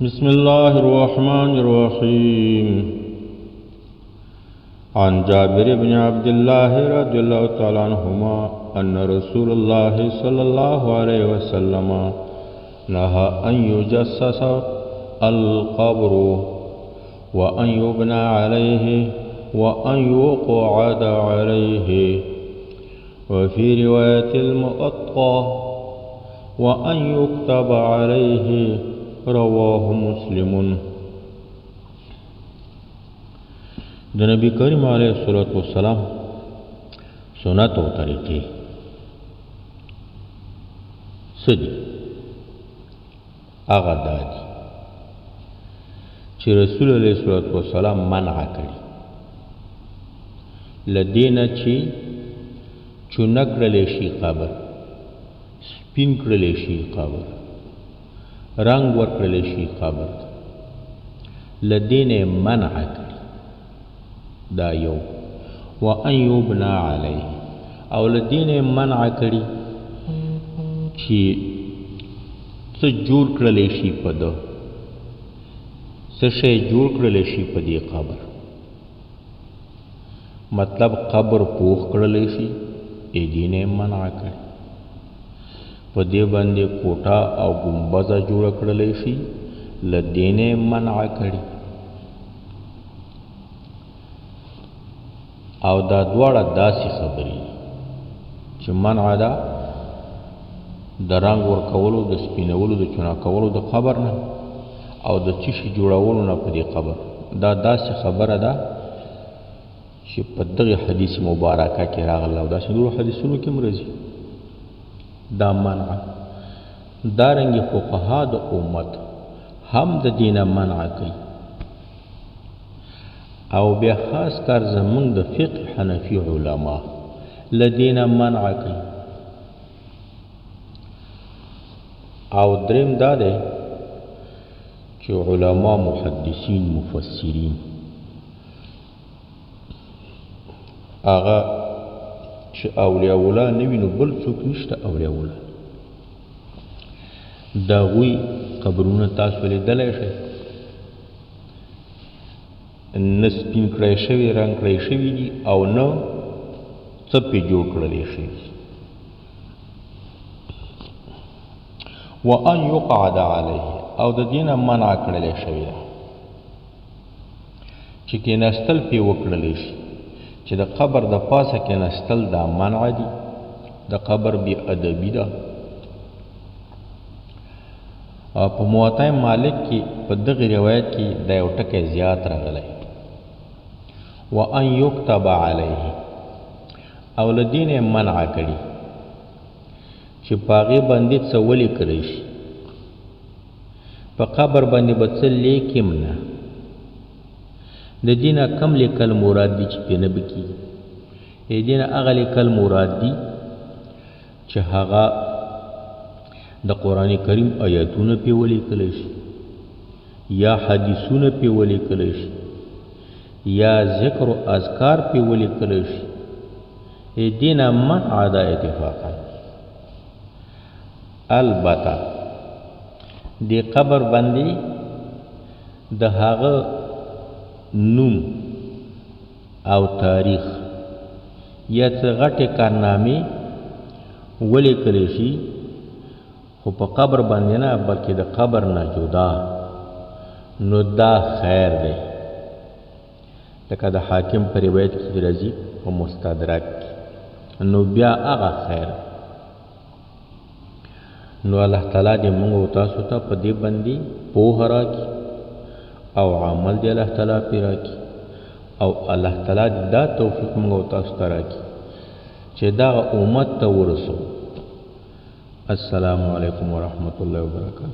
بسم الله الرحمن الرحيم. عن جابر بن عبد الله رضي الله تعالى عنهما أن رسول الله صلى الله عليه وسلم نهى أن يجسس القبر وأن يبنى عليه وأن يقعد عليه، وفي رواية المؤطى وأن يكتب عليه، رواه مسلم. د نبی کریم علیه الصلاة والسلام سنت او طریقې څه دي؟ هغه دا دي چې رسول علیه الصلاة والسلام منع کړي له دې نه چې چونه کړلی شي قبر، سپین کړلی شي قبر، رنګ ورکړلی شي قبر ته، له دې نه یې منع کړي. دا یو. وان یبنا علیه، او له دې نه یې منع کړي چې څه جوړ کړلی شي په ده، څه شی جوړ کړلی شي په دې قبر، مطلب قبر پوخ کړلی شي، ای دې نه یې منع کړي. په دې باندې کوټه او ګنبزه جوړه کړلی شي، له دې نه یې منع کړي. او دا دواړه داسې خبرې دي چې منع ده د رنګ ورکولو، د سپینولو، د چونه کولو د قبر نه او د څه شي جوړولو نه په دې قبر. دا داسې خبره ده چې په دغه حدیث مبارکه کې راغله او داسې نورو حدیثونو کې هم راځي دا منع. دارنګې فقها د امت هم د دې نه منع کوي، او بیا خاص کار زمونږ د فقه حنفي علما له دې نه منع کوي. او دریم دا دی چې علما محدثین مفسرین هغه چې اولیاء الله نه وي نو بل څوک نشته اولیاء الله، د هغوی قبرونه تاسو لیدلی شئ، نه سپین کړی شوي، رنګ کړی شوي دي، او نه څه پرې جوړ کړلی شوي. وان یقعد علیه، او د دې نه منع کړلی شوې ده چې کېناستل پرې وکړلی شي، چې د قبر د پاسه کېناستل دا منع دي، د قبر بې ادبي ده. په موطا مالک کې په دغه روایت کې دا یو ټکی زیات راغلی، وان یکتب علیه، او له دې نه منع کړي چې په هغې باندې څه ولیکلی شي، په قبر باندې به څه لیکي هم نه. د دې نه کم لیکل مراد دي چې پرې نه به کېږي، د دې نه هغه لیکل مراد دي چې هغه د قرآن کریم آیاتونه پرې ولیکلی شي، یا حدیثونه پرې ولیکلی شي، یا ذکر و اذکار پرې ولیکلی شي. دې نه منع ده اتفاقا. البته دې قبر باندې د هغه نوم او تاریخ یا څه غټې کارنامې ولیکلی شي، خو په قبر باندې نه، بلکې د قبر نه جدا، نو دا خیر دی. لکه د حاکم په روایت کې راځي په مستدرک کې، نو بیا هغه خیر. نو الله تعالی دې موږ او تاسو ته په دې باندې پوهه راکړي او عمل دې الله تعالی پرې راکړي، او الله تعالی دې دا توفیق موږ او تاسو ته راکړي چې دغه امت ته ورسو. السلام علیکم ورحمة الله وبرکاته.